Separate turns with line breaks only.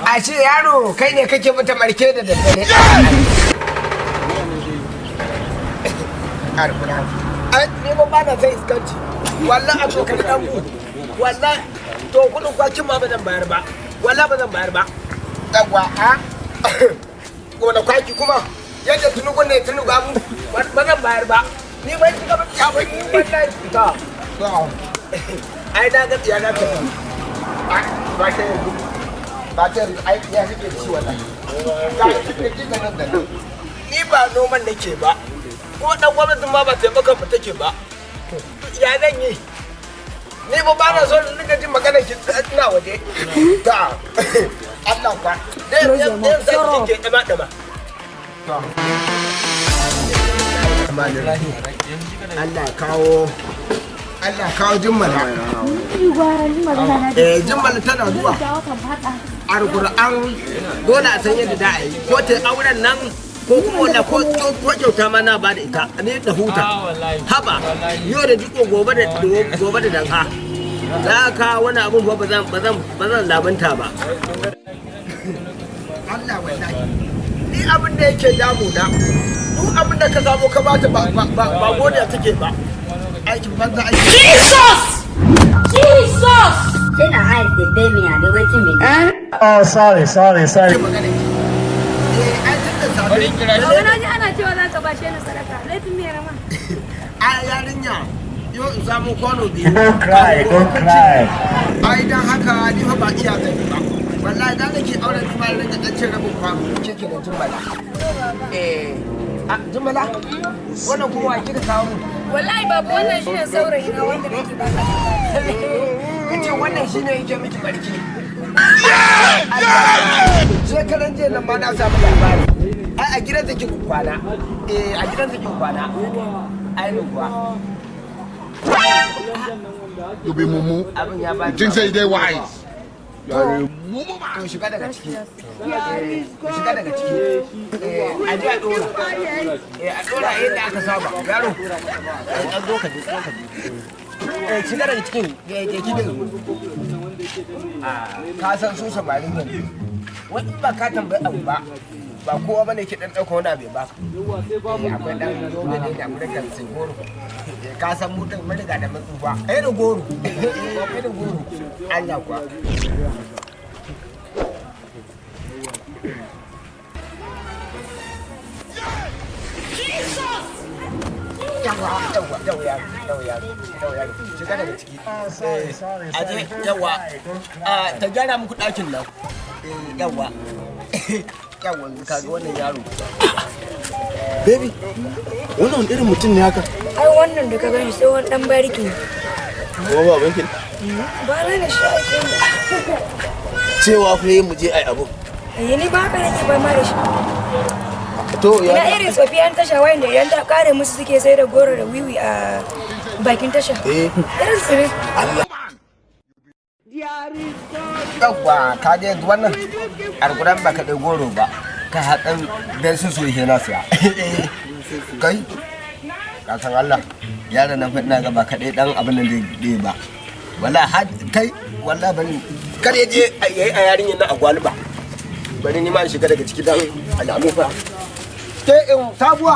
Ashe yaro kai ne kake mata marke da daddare. Ai ni ba na sai iskanci. Wallahi a tokari dan ku. Wallahi to kudin kwakin ma ba zan bayar ba. Wallahi ba zan bayar ba. Yawwa a. Gona kwaki kuma yadda tunugu ne tunugu abu ba zan bayar ba. Ni bai shiga ba ya bai wallahi ta. Ai na ga tsiya na tafi. Ba ta yanzu. Ba ta yanzu ai ya suke ci wallahi. Ga suke ci nan da nan. Ni ba noman nake ba. Ko dan gwamnatin ma ba taimakon mu take ba. Ya zan yi? Ni ba ba na so in dinga jin magana ki ina waje. Ta. Allah kwa. Dai dai sai kike dama dama. Allah kawo Allah kawo jimmala. Eh, jimmala tana zuwa. Alƙur'an dole a san yadda za a yi. Ko ta auren nan ko kuma wanda ko kyauta ma na ba da ita ni da huta. Haba yau da jiko gobe da gobe da danka. Za ka wani abun ba zan ba zan ba zan labanta ba. Allah wallahi. Ni abin da yake damuna duk abin da ka samu ka bata ba ba ba godiya take ba. Aikin banza aiki.
Jesus! Jesus!
Say na eyes dey pain me abi wetin be this?
Oh, sorry, sorry, sorry.
Magana ki. Eh, ai tun da safe.
Baba, na ji ana cewa za ka bashe ni sadaka. Laifin me rama?
Ai yarinya yau in samu kwano biyu.
Don't cry, don't cry.
Ai dan haka ni fa ba iya zan yi ba. Wallahi da nake auren ni ma rinka dan cin rabin kwano. Ke ke da jimmala. Eh, a jimmala? Wannan kuma wa kika kawo mu?
Wallahi babu, wannan shine saurayi na wanda nake baka.
Kace wannan shine yake miki barki. Shekaran jiya nan ma na samu labari. Ai a gidan take kwana. Eh, a gidan take kwana. Ai kuwa.
You be mumu.
Abin ya bani.
You think say you dey wise? You are a mumu man.
To shiga daga ciki. Eh, ku shiga daga ciki. Eh, a je a dora. Eh, a dora yadda aka saba. Yaro. Eh, an zo ka je, zo ka je. Eh, shiga daga cikin. Eh, je ki din. Ah, ka san su samarin yanzu. Wai in ba ka tambayi abu ba, ba kowa bane ke dan dauka wani abu ya baka. Eh, akwai dan zobe ne da gurin kan sai goro. Eh, ka san mu din mun riga da mun tsufa. Eh, da goro. Eh, da goro. Allah kuwa. Yawa, yawa, yawa, yaro, yawa, yaro, yawa, yaro. Shiga daga ciki. Eh, aje, yawa. Ah, ta gyara muku ɗakin nan. Eh, yawa. Yawa, ka ga wannan yaro.
Baby, wannan wani irin mutum ne haka?
Ai wannan da ka gani sai wani dan bariki ne.
Kuma babanki ne?
Ba na da shi ake yi.
Cewa fa yi mu je ai abu.
Eh, ni ba haka nake ba ma da shi.
To ya
Ina irin tsofi an tasha wayanda idan ta kare musu suke sai da goro da wiwi a bakin tasha.
Eh.
Irin su ne.
Yawwa, ka ga yanzu wannan arguran ba ka ɗai goro ba. Ka haɗin dan su su na siya. Kai, ka san Allah, yaron nan fa ina ga ba kaɗai ɗan abin nan da ba. Wala har kai, wala bari kar ya je yayi a yarinyar nan a gwaliba. Bari ni ma in shiga daga ciki dan alamu fa. Ke in sabuwa.